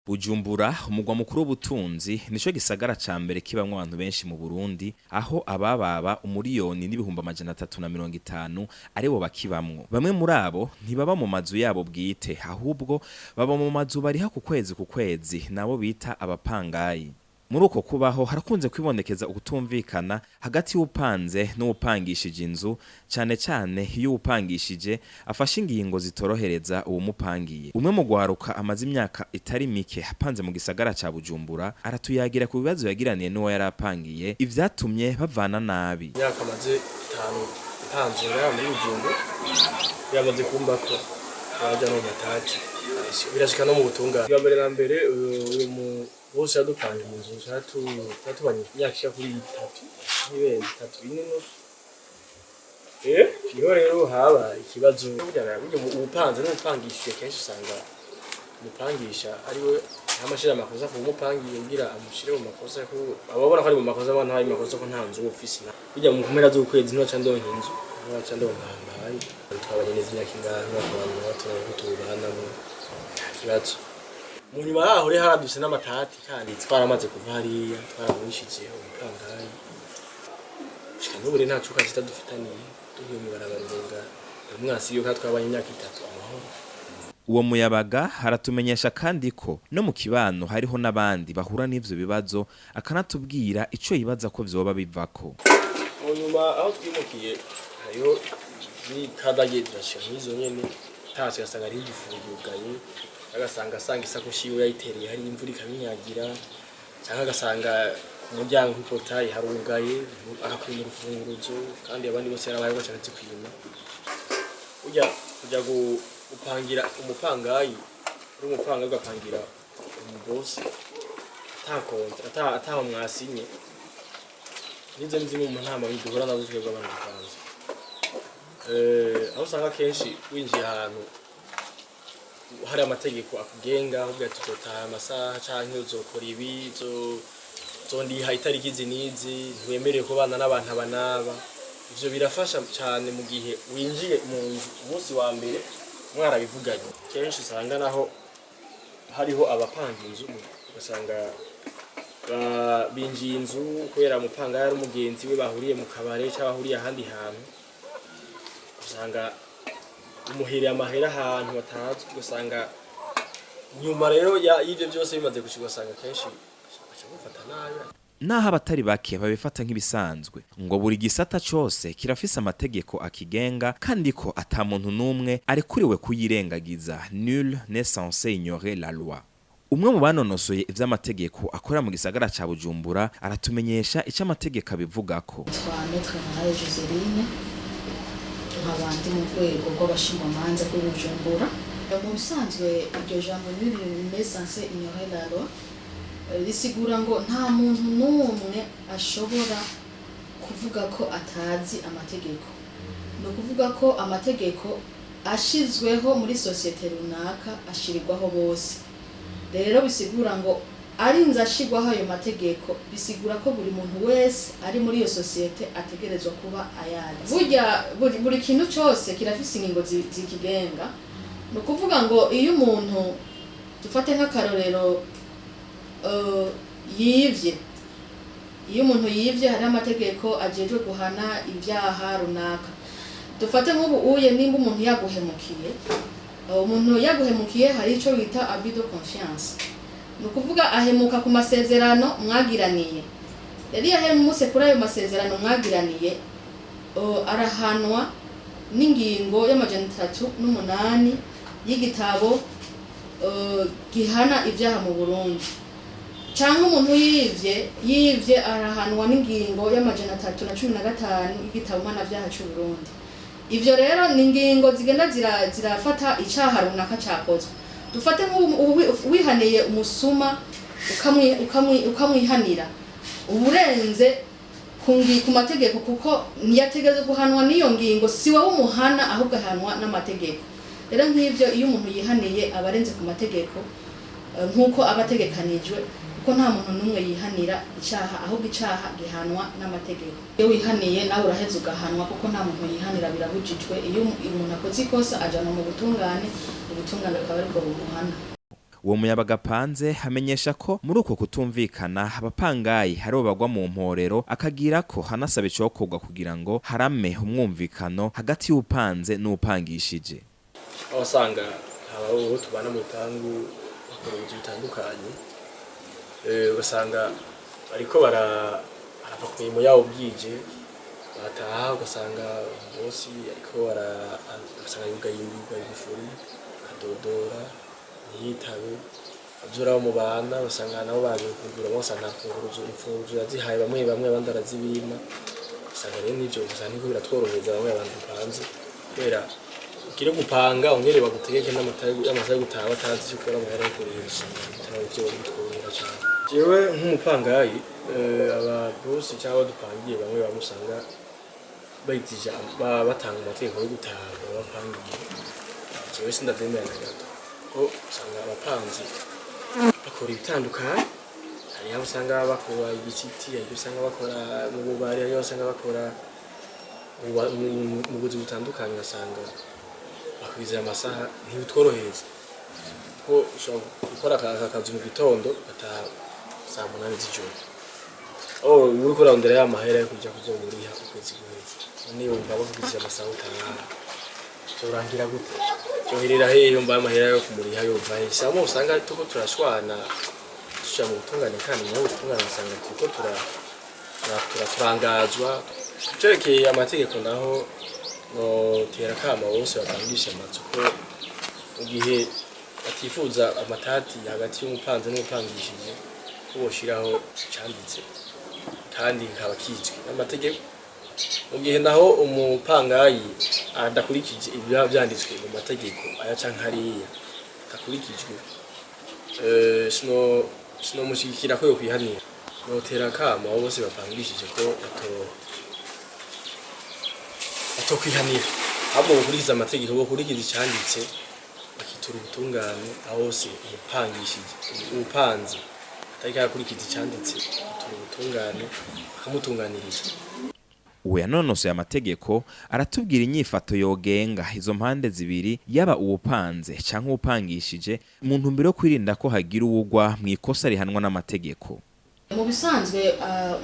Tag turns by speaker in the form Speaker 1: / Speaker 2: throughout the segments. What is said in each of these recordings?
Speaker 1: Bujumbura, umugwa mukuru w'ubutunzi, nico gisagara ca mbere kibamwo abantu benshi mu Burundi, aho abababa 1,350,000 aribo bakibamwo. Bamwe muri abo ntibaba mu mazu yabo bwite, ahubwo baba mu mazu bariha ku kwezi ku kwezi, nabo bita abapangayi. Muri uko kubaho harakunze kwibonekeza ukutumvikana hagati y'upanze n'uwupangishije inzu, cane cane iyo uwupangishije afashe ingingo zitorohereza uwumupangiye. Umwe mu gwaruka amaze imyaka itari mike apanze mu gisagara ca Bujumbura aratuyagira ku bibazo yagiraniye n'uwo yari apangiye, ivyatumye bavana nabi.
Speaker 2: Imyaka amaze 5 mpanze ngaha muri Bujumbura, yamaze kumbako turaja no mu matati, birashika no mu butungane. Bwa mbere na mbere, uyu mu bose yadupangiye inzu, catubanye imyaka ishika kuri 3, ntibenze 3, 4 nusu. Niho rero haba ikibazo. Burya uwupanze n'uwupangishije, kenshi usanga umupangisha ariwe yama ashira amakosa ku wumupangiye kugira amushire mu makosa, ko ababona ko ari mu makosa, abana hari makosa ko nta nzu uba ufise. Burya mu mpera z'ukwezi ntibaca ndonka inzu, ntibaca ndonka ahantu mbaye. Twabanye neza imyaka ingahe, umwaka wa nyuma turaye ko tuwubanamwo nta kibazo. Mu nyuma yaho rero haradutse n'amatati, kandi twaramaze kuva hariya, twaramwishije umupangayi. Gushika n'ubu rero nta cuka kitadufitaniye, duhuye mw'ibarabara umenga umwasi yuko twabanye imyaka 3 amahoro.
Speaker 1: Uwo muyabaga haratumenyesha kandi ko no mu kibano hariho n'abandi bahura n'ivyo bibazo, akanatubwira ico yibaza ko vyoba bivako.
Speaker 2: Mu nyuma aho twimukiye hariho n'ikadagiye zirashika nk'izo nyene, tatse ugasanga hariho igifuri yugaye, agasanga asanga isakoshi yiwe yayitereye hari imvura ikabinyagira, canke agasanga ku muryango w'iportaye harugaye, akakwima urufunguruzo, kandi abandi bose yarabaye baca arazikwima. Burya kuja gupangira umupangayi, uri umupangayi ugapangira umubosi ata contrat, ataho mwasinye, nizo ni zimwe mu ntama duhura nazo twebwe abantu dupanze. Aho usanga kenshi winjiye ahantu hari amategeko akugenga, ahubwo ati uzotaha amasaha canke uzokora ibi, uzondiha itariki izi n'izi, ntiwemerewe kubana n'abantu aba n'aba. Ivyo birafasha cane mu gihe winjiye mu nzu umunsi wa mbere mwarabivuganye. Kenshi usanga naho hariho abapanga inzu, ugasanga binjiye inzu kubera umupanga yari umugenzi we, bahuriye mu kabare cyangwa bahuriye ahandi hantu, usanga umuhereye amahera ahantu batazwi. Ugasanga nyuma rero y'ivyo byose bimaze gushika, ugasanga kenshi aca gufata nabi.
Speaker 1: Naho abatari bake babifata nk'ibisanzwe, ngo buri gisata cose kirafise amategeko akigenga, kandi ko ata muntu n'umwe arekuriwe kuyirengagiza: nul n'est censé ignorer la loi. Umwe mu banonosoye ivy'amategeko akora mu gisagara ca Bujumbura aratumenyesha ico amategeko abivugako.
Speaker 3: Twa Maître Muhaye Joseline, nkaba ndi mu rwego rw'abashingwamanza rw'i Bujumbura. Mu bisanzwe iryo jambo "nul n'est censé ignorer la loi" risigura ngo nta muntu n'umwe ashobora kuvuga ko atazi amategeko. Ni ukuvuga ko amategeko ashizweho muri sosiyete runaka ashirirwaho bose. Rero bisigura ngo arinze ashirwaho ayo mategeko, bisigura ko buri muntu wese ari muri iyo sosiyete ategerezwa kuba ayazi. Burya buri kintu cyose kirafise ingingo zikigenga. Ni ukuvuga ngo iyo umuntu, dufate nk'akarorero, yivye, iyo umuntu yivye hariho amategeko ajejwe guhana ibyaha runaka. Dufate nk'ubu uye nimba umuntu yaguhemukiye, umuntu yaguhemukiye, hari ico bita abus de confiance. Ni ukuvuga ahemuka ku masezerano mwagiraniye. Rero iyo ahemutse kuri ayo masezerano mwagiraniye, arahanwa n'ingingo y'308 y'igitabo gihana ibyaha mu Burundi. Canke umuntu yivye arahanwa n'ingingo y'315 y'igitabo mpanavyaha c'u Burundi. Ivyo rero ni ingingo zigenda zirafata icaha runaka cakozwe. Dufate nk'ubu wihaniye umusuma, ukamwihanira, uburenze ku mategeko, kuko ntiyategerezwa guhanwa n'iyo ngingo. Si wowe umuhana, ahubwo ahanwa n'amategeko. Rero nk'ivyo, iyo umuntu yihaniye aba arenze ku mategeko, nk'uko aba ategekanijwe, kuko nta muntu n'umwe yihanira icaha, ahubwo icaha gihanwa n'amategeko. Iyo wihaniye nawe uraheza ugahanwa, kuko nta muntu yihanira, birabujijwe. Iyo umuntu akoze ikosa ajanwa mu butungane, ubutungane akaba aribwo bumuhana.
Speaker 1: Uwo muyabaga apanze amenyesha ko muri uko kutumvikana abapangayi hari bagwa mu mporero, akagira ko hanasaba icokorwa kugira ngo harame umwumvikano hagati y'upanze n'upangishije.
Speaker 2: Aho usanga abo tubana mu rupangu bakora ubuzi butandukanye, ugasanga bariko barava ku mirimo yabo bwije, bataha ugasanga bosi ariko ugasanga yugaye igufuri, akadodora ntiyitabe. Avyura abo mubana ugasanga nabo baje kugura, bose nta mfunguruzo, imfunguruzo yazihaye bamwe bamwe, abandi arazibima. Usanga rero n'ivyo usanga niko biratworohereza bamwe abantu dupanze, kubera ukire gupanga ongere bagutegeke n'amasaha yo gutaha batazi icyo ukora, amahera yo kuriha, usanga bitaba ivyo bitworohera cane. Jewe nk'umupangayi, aba bosi cyangwa dupangiye bamwe bamwe usanga bayitija batanga amategeko yo gutaha bapangiye, jewe sindavyemera na gato, ko usanga abapanzi bakora ibitandukanye. Hari aho usanga bakora igiciti, hari ibyo usanga bakora mu bubari, hari aho usanga bakora mu buzi butandukanye, ugasanga bakwiza amasaha ntibitworohereza, ko ushobora gukora aka kazi mu gitondo ugataha saa 8 z'ijoro, oh uriko urarondera ya mahera yo kuja kuzomuriha ukwezi guheze. None wumva bakubwije amasaha utaha, urangira gute? Yoherera hehe? Yumva amahera yo kumuriha yova he? Samo usanga tuko turashwana, tuja mu butungane, kandi mu butungane usanga turiko turangazwa. Cerekeye amategeko naho, notera kama bose bapangisha amazu ko mu gihe batifuza amatati hagati y'umupanzi n'umupangishije, ko boshiraho icanditse kandi kikaba kizwi n'amategeko. Mu gihe naho umupangayi adakurikije ibiba vyanditswe mu mategeko aya canke hariya adakurikijwe, sinomushigikira ko yokwihanira. Notera kama abo bose bapangishije ko batokwihanira, ahubwo bokurikiza amategeko, bokurikiza icanditse, bakitura ubutungane. Aho hose umupangishije, uwupanze atariko arakurikiza icanditse, akitura ubutungane bakamutunganiriza.
Speaker 1: Uwo yanonosoye amategeko aratubwira inyifato yogenga izo mpande zibiri, yaba uwupanze canke uwupangishije, mu ntumbero yo kwirinda ko hagira uwugwa mu ikosa rihanwa n'amategeko.
Speaker 3: Mu bisanzwe,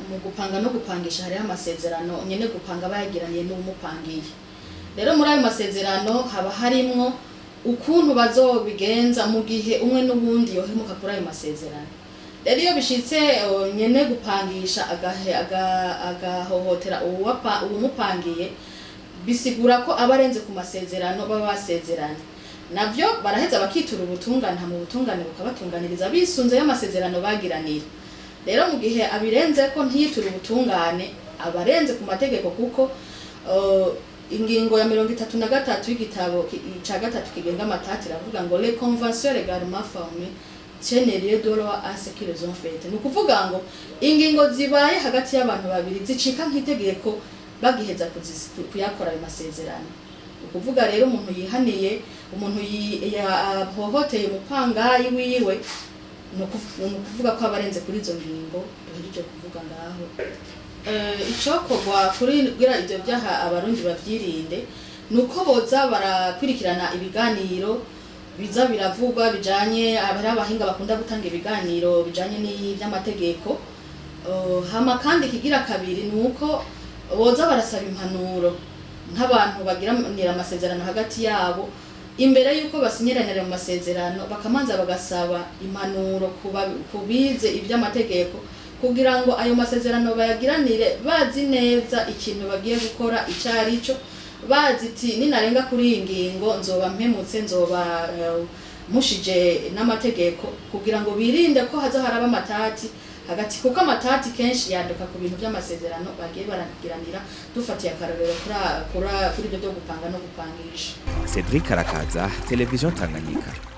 Speaker 3: mu gupanga no gupangisha hariho amasezerano nyene gupanga aba yagiraniye n'uwumupangiye. Rero muri ayo masezerano haba harimwo ukuntu bazobigenza mu gihe umwe n'uwundi yohemuka kuri ayo masezerano. Rero iyo bishitse, nyene gupangisha agahohotera uwumupangiye, bisigura ko aba arenze ku masezerano baba basezeranye. Navyo baraheza bakitura ubutungane, mu butungane bukabatunganiriza bisunze y'amasezerano bagiranira. Rero mu gihe abirenze ko ntiyiture ubutungane, abarenze ku mategeko, kuko ingingo ya 33 y'igitabo ca gatatu kigenga amatati iravuga ngo: "Les conventions légalement formées tiennent lieu de loi à ce qu'ils ont fait." Ni ukuvuga ngo ingingo zibaye hagati y'abantu babiri zicika nk'itegeko bagiheza kuyakora ayo masezerano. Ni ukuvuga rero umuntu yihaniye, umuntu yahohoteye umupangayi wiwe, ni ukuvuga ko aba arenze kuri izo ngingo duhejeje kuvuga ngaho. Icokorwa kuri kugira ivyo vyaha Abarundi bavyirinde ni uko boza barakwirikirana ibiganiro biza biravugwa bijanye, abari abahinga bakunda gutanga ibiganiro bijanye n'ivy'amategeko. Hama kandi ikigira kabiri ni uko boza barasaba impanuro nk'abantu bagiranira amasezerano hagati yabo. Imbere y'uko basinyiranira mu masezerano, bakamanza bagasaba impanuro kubize iby'amategeko, kugira ngo ayo masezerano bayagiranire bazi neza ikintu bagiye gukora icyo ari cyo, bazi iti: "Ninarenga kuri iyi ngingo nzoba mpemutse, nzoba mushije n'amategeko," kugira ngo birinde ko haza haraba amatati hagati, kuko amatati kenshi yaduka ku bintu by'amasezerano bagiye baragiranira, dufatiye akarorero kuri ibyo byo gupanga no gupangisha.
Speaker 1: Cedric Karakaza, Television Tanganyika.